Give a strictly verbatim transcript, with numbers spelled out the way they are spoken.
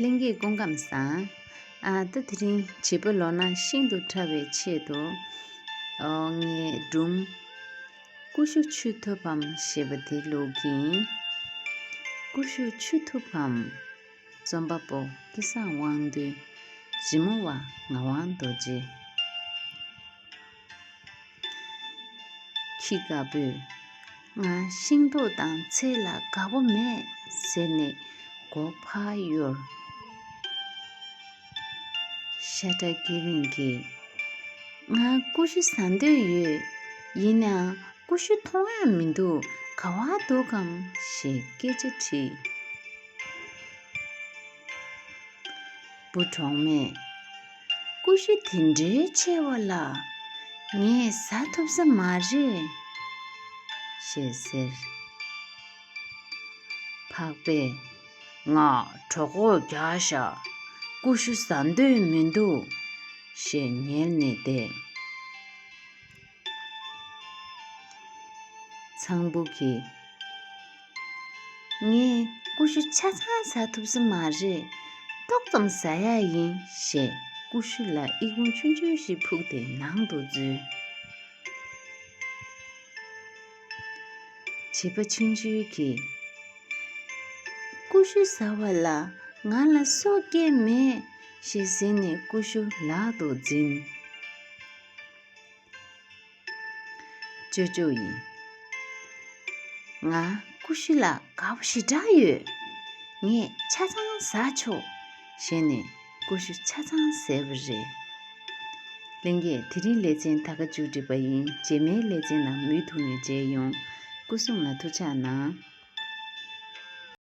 ལྷན་རྒྱས་སྐུ་ཁམས་བཟང་། ཨ་ད་དེ་རིང་བྱིས་པ་ལོ་ན་ཤིན་ཏུ་ཕྲ་བའི་ཆེད་དུ། ཨོ་ངས་སྒྲུང་། ཀུ་ཤུ་ཆུ་ཐུབ་བམ་ཞེས་པ་དེ་ཀློག་གི་ཡིན། ཀུ་ཤུ་ཆུ་ཐུབ་བམ། རྩོམ་པ་པོ་སྐལ་བཟང་དབང་འདུས། གཞི་མ་བ་ངག་དབང་རྡོ་རྗེ། ཁྱི་དཀར་པོས། ང་ཤིང་ཏོག་དང་ཚལ་ལ་དགའ་པོ་མེད་ཟེར་ནས་མགོ་ཕར་གཡོར། ཤ་ཁྲག་དགེ་རིང་གིས། ང་ཀུ་ཤུ་ཟ་འདོད་ཡོད། ཡིན་ནའང་ཀུ་ཤུ་མཐོང་ཡ་མི་འདུག་ག་བ་འདུག་གམ་ཞེས་སྐད་ཆ་དྲིས། བུ་གྲོགས་མས། ཀུ་ཤུ་དེ་འདྲའི་ཆེ་བ་ལ་ངས་ཟ་ཐུབ་ས་མ་རེད། ཞེས་ཟེར། ཕག་པས། ང་གྲོད་ཁོག་རྒྱགས་ཤག་ཀུ་ཤུ་ཟ་འདོད་མི་འདུག་ཞེས་ཉལ་ནས་བསྡད། ཚངས་བུག་གིས། ངས་ཀུ་ཤུ་ཆ་ཚང་ཟ་ཐུབ་ས་མ་རེད། ཏོག་ཙམ་ཟ་ཡ་ཡིན་ཞེས་ཀུ་ཤུ་ལ་ཨི་ཁུང་ཆུང་ཆུང་ཞིག་ཕུག་སྟེ་ནང་དུ་འཛུལ། བྱིས་པ་ཆུང་ཆུང་གིས། ཀུ་ཤུ་ཟ་བ་ལ་ང་ལ་སོ་སྐྱེ་མེད་ཞེས་ཟེར་ནས་ཀུ་ཤུ་ལག་ཏུ་འཛིན། ཅོ་ཅོ་ཡིས། ང་ཀུ་ཤུ་ལ་དགའ་པོ་ཞེ་དྲག་ཡོད། ངས་ཆ་ཚང་ཟ་ཆོག་ཞེས་ནས་ཀུ་ཤུ་ཆ་ཚང་ཟས་པ་རེད། ལྷན་རྒྱས། དེ་རིང་ལེ་ཚན་ད་ག་མཇུག་སྒྲིལ་པ་ཡིན། རྗེས་མའི་ལེ་ཚན་ནང་མུ་མཐུད་ནས་མཇལ་ཡོང་། སྐུ་གཟུགས་ལ་ཐུགས་ཅག་གནང་།